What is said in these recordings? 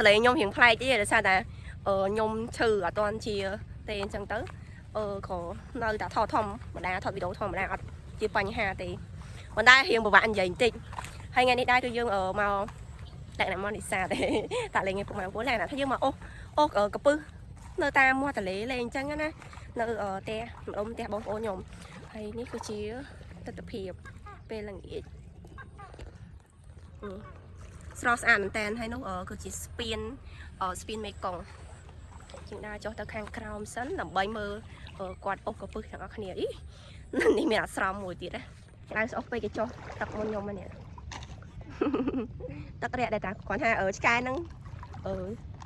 សលេងខ្ញុំរៀងប្លែកទៀតដោយសារតែខ្ញុំឈឺអត់ទាន់ជាទេអញ្ចឹងទៅក៏នៅតែថតធម្មតាថតវីដេអូធម្មតាអត់ជាបញ្ហាទេប៉ុន្តែរៀងពិបាកនិយាយបន្តិចហើយថ្ងៃនេះដែរគឺយើងមកលក្ខណៈមកនេសាទទេតាលេងឯពុកម៉ែបងប្អូនលក្ខណៈថាយើងមកអូសអូសកពឹសនៅតាមមាត់ទន្លេលេងអញ្ចឹងណានៅផ្ទះម្ដុំផ្ទះបងប្អូនខ្ញុំហើយនេះគឺជាទស្សនភាពពេលល្ងាចស្រស់ស្អាតមែនតើហើយនោះគឺជាស្ពានស្ពានមេគង្គជាងដើរចុះទៅខាងក្រោមសិនដើម្បីមើលគាត់អូសកពឹសទាំងអស់គ្នាអីនេះមានអាស្រមមួយទៀតណាក្តៅស្អុះពេកគេចុះទឹកមុនខ្ញុំហ្នឹងនេះ ទឹករាក់ដែរតាគាត់ថាឆ្កែហ្នឹង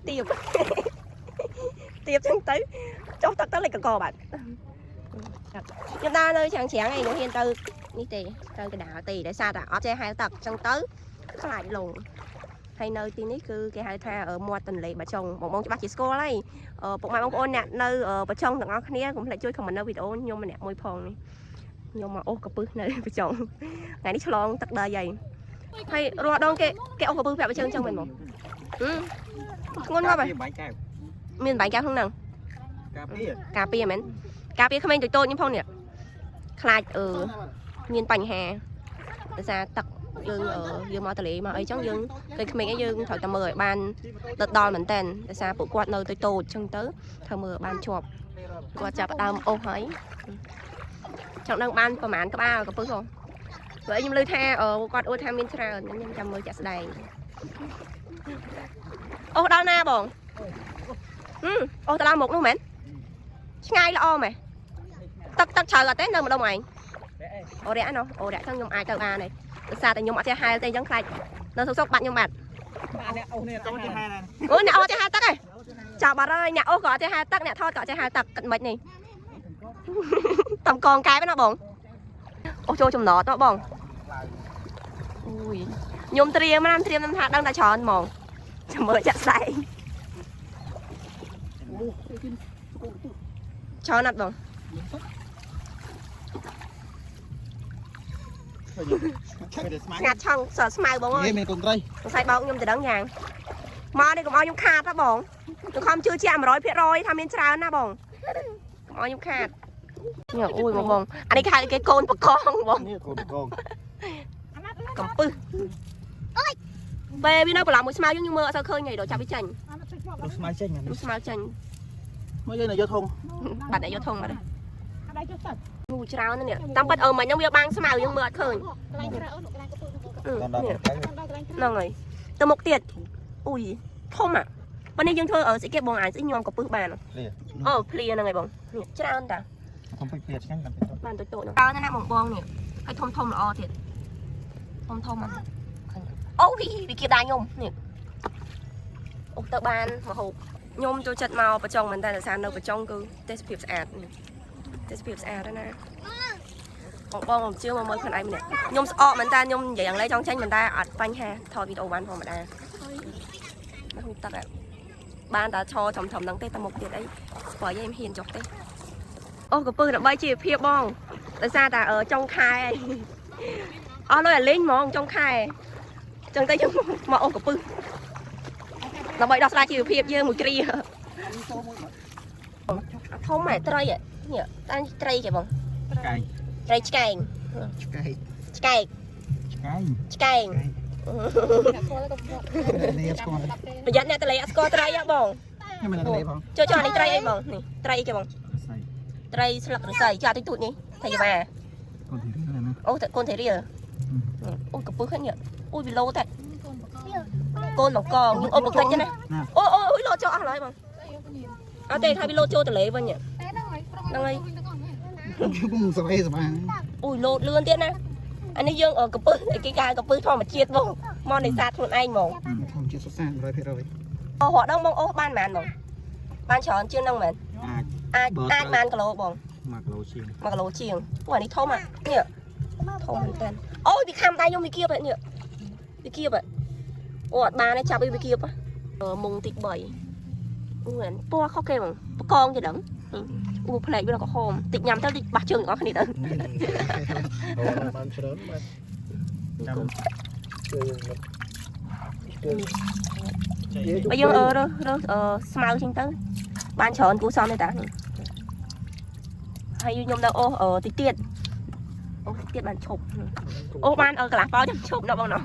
ទៀប ទៀបចឹងទៅចុះទឹកទៅលេចកកបាត់ខ្ញុំដើរនៅច្រាំងច្រាំងឯងខ្ញុំហ៊ានទៅនេះទេទៅកណ្ដាលទេដោយសារតែអត់ចេះហែលទឹកចឹងទៅខ្លាចលងហើយនៅទីនេះគឺគេហៅថាមាត់ទន្លេបាចុងបងបងច្បាស់ជាស្គាល់ហើយពុកម៉ែបងប្អូនអ្នកនៅបាចុងទាំងអស់គ្នាកុំភ្លេចជួយ comment នៅវីដេអូខ្ញុំម្នាក់មួយផងនេះខ្ញុំមកអូសកពឹសនៅបាចុងថ្ងៃនេះឆ្លងទឹកដីហើយហើយរាល់ដងគេគេអូសកពឹសប្រាប់ជើងចឹងមែនមកធ្ងន់ងាប់ហើយ បាញ់កែវ មានបាញ់កែវក្នុងហ្នឹង ការពារ ការពារមែនការពារក្មេងតូចតូចនេះផងនេះខ្លាចមានបញ្ហាដោយសារទឹកយើងយើងមកតលេមកអីចឹងយើងឃើញក្មេងអីយើងត្រូវតែមើលឲ្យបានដិតដល់មែនតើដោយសារពួកគាត់នៅតូចតូចចឹងទៅត្រូវមើលឲ្យបានជាប់គាត់ចាប់ដើមអូសហើយចង់ដឹងបានប្រហែលក្បាលកពឹសហ៎ព្រោះខ្ញុំឮថាគាត់អួតថាមានច្រើនខ្ញុំចាំមើលចាក់ស្ដែងអូសដល់ណាបងអូសទៅដល់មុខនោះមែនឆ្ងាយល្អមែនទឹកទឹកជ្រៅអត់ទេនៅម្ដុំឯងអូរ៉ាណោះអូរ៉ាចឹងខ្ញុំអាចទៅបានហើយដោយសារតែខ្ញុំអត់ចេះហែលទេអញ្ចឹងខ្លាចនៅសុកសុកបាត់ខ្ញុំបាត់ អ្នកអូសនេះចូលទៅហែណា អូអ្នកអូសចេះហែលទឹកហ៎ចាប់បាត់ហើយអ្នកអូសក៏អត់ចេះហែលទឹកអ្នកថតក៏អត់ចេះហែលទឹកគិតមិននេះ តំកងកែបណាបងអូសចូលចំណតណាបងអូយខ្ញុំត្រៀមណាត្រៀមខ្ញុំថាដឹងតែច្រើនហ្មងចាំមើលចាក់ស្ដែងច្រើនណាស់បង ស្ងាត់ឆង់សស្មៅបងអើយ នេះមានកូនត្រី សង្ស័យបោកខ្ញុំទៅដឹងយ៉ាងមកនេះកុំឲ្យខ្ញុំខាតណាបងខ្ញុំខំជឿជាក់100%ថាមានច្រើនណាបងកុំឲ្យខ្ញុំខាតញ៉អូយបងបងអានេះគេហៅគេកូនបកងបង នេះកូនកង កំពឹសអូយពេលវានៅប្រឡំមួយស្មៅយើងខ្ញុំមើលអត់សូវឃើញទេដល់ចាប់វាចេញ ស្មៅចេញ នោះស្មៅចេញ មកយើងយកធំ បាត់តែយកធំបាត់ អត់ដែរចុះទឹក ងូច្រើនណាស់នេះតាមពិតមិញហ្នឹងវាបាំងស្មៅយើងមើលអត់ឃើញ កន្លែងក្រៅអូនកន្លែងកពើ នេះ ដល់កន្លែងក្រៅ ហ្នឹងហើយទៅមុខទៀតអូយធំអាប៉ុន្តែយើងធ្វើស្អីគេបងអាចស្អីញោមកពឹសបានអូភ្លាហ្នឹងហើយបងនេះច្រើនតា ធំពេកព្រាឆ្ងាញ់តាមទៅ បានតូចតូចហ្នឹងច្រើនណាស់បងបងនេះហើយធំធំល្អទៀតធំធំហ្នឹងអូវីវាគៀបដៃខ្ញុំនេះអូទៅបានមកហូបខ្ញុំចូលចិត្តមកបចុងមែនតើដោយសារនៅបចុងគឺទេសភាពស្អាតនេះទេសភាពស្អាតណាស់បងបងខ្ញុំជឿមកមើលខ្លួនឯងម្នាក់ខ្ញុំស្អកមែនតើខ្ញុំនិយាយយ៉ាងឡេចង់ចេញមែនតើអត់បញ្ហាថតវីដេអូបានធម្មតាមកហូបទឹកបានតែឈរធំធំហ្នឹងទេតែមុខទៀតអីស្បើយឯងមិនហ៊ានចុះទេអូកពឹសដើម្បីជីវភាពបងដោយសារតែចុងខែអស់លុយអាលេងហ្មងចុងខែចឹងទៅយើងមកអូកពឹសដើម្បីដោះស្រាយជីវភាពយើងមួយគ្រាធំហ៎ត្រីនេះតាត្រីគេបង ឆ្កែង ត្រីឆ្កែង ឆ្កែង ឆ្កែក ឆ្កែង ឆ្កែង អ្នកស្គាល់ក៏ នេះស្គាល់ ប្រយ័ត្នអ្នកតលេអត់ស្គាល់ត្រីហ៎បង ខ្ញុំមិនដឹងផង ចូលចូលអានេះត្រីអីបងនេះត្រីអីគេបង ស្អី ត្រីស្លឹករស័យចាតិចទូចនេះថៃយ៉ា កូនទីរៀនណា អូតែកូនថៃរៀលអូកពឹសហ្នឹងអូយវាលោតែកូនបង្កងអូបកិច្ចណាអូអូអូលោចូលអស់ហើយបងអត់ទេថាវាលោចូលទលេវិញ តែហ្នឹងហើយ ហ្នឹងហើយ ខ្ញុំពុំស្វ័យស្វា អូយលោតលឿនទៀតណាអានេះយើងកពឹសគេកៅកពឹសធម្មជាតិបងមកនេសាទខ្លួនឯងហ្មង ធម្មជាតិសុទ្ធសាធ100% អូរដងបងអូបានប៉ុន្មានបងបានច្រើនជាងហ្នឹងមែន អាច អាចអាចបានគីឡូបង 1គីឡូជាង 1គីឡូជាងអូអានេះធំអានេះធំមែនតើអូយវាខំដៃខ្ញុំវាគៀបនេះវាគៀបអូអត់បានទេចាប់វាគៀបមុងទី3អូអានពណ៌ខុសគេបងបកងគេដឹងអូផ្លែកវាក្រហមតិចញ៉ាំទៅតិចបាសជើងទាំងអស់គ្នាទៅ បានច្រើនបាទចាំជួយមកជួយ បើយើងអឺរើសរើសអឺស្មៅចេញទៅបានច្រើនគូសមទេតានេះហើយខ្ញុំនៅអូសអឺតិចទៀតអូសតិចទៀតបានឈប់អូសបានអឺកន្លះប៉ោខ្ញុំឈប់ដល់បងណោះ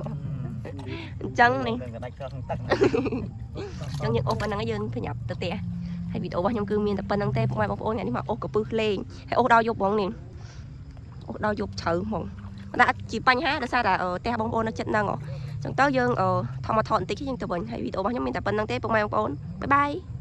អញ្ចឹងនេះ នឹងកដាច់ក្រោះក្នុងទឹក អញ្ចឹងយើងអូសប៉ុណ្្នឹងហើយយើងប្រញាប់ទៅផ្ទះហើយវីដេអូរបស់ខ្ញុំគឺមានតែប៉ុណ្្នឹងទេពុកម៉ែបងប្អូនថ្ងៃនេះមកអូសកពឹសលេងហើយអូសដល់យប់ហ្មងនេះអូសដល់យប់ជ្រៅហ្មងប៉ុន្តែអត់ជាបញ្ហាដោយសារតែផ្ទះបងប្អូននៅចិត្តហ្នឹងអញ្ចឹងទៅយើងធម្មថតបន្តិចយើងទៅវិញហើយវីដេអូរបស់ខ្ញុំមានតែប៉ុណ្្នឹងទេពុកម៉ែបងប្អូន bye bye.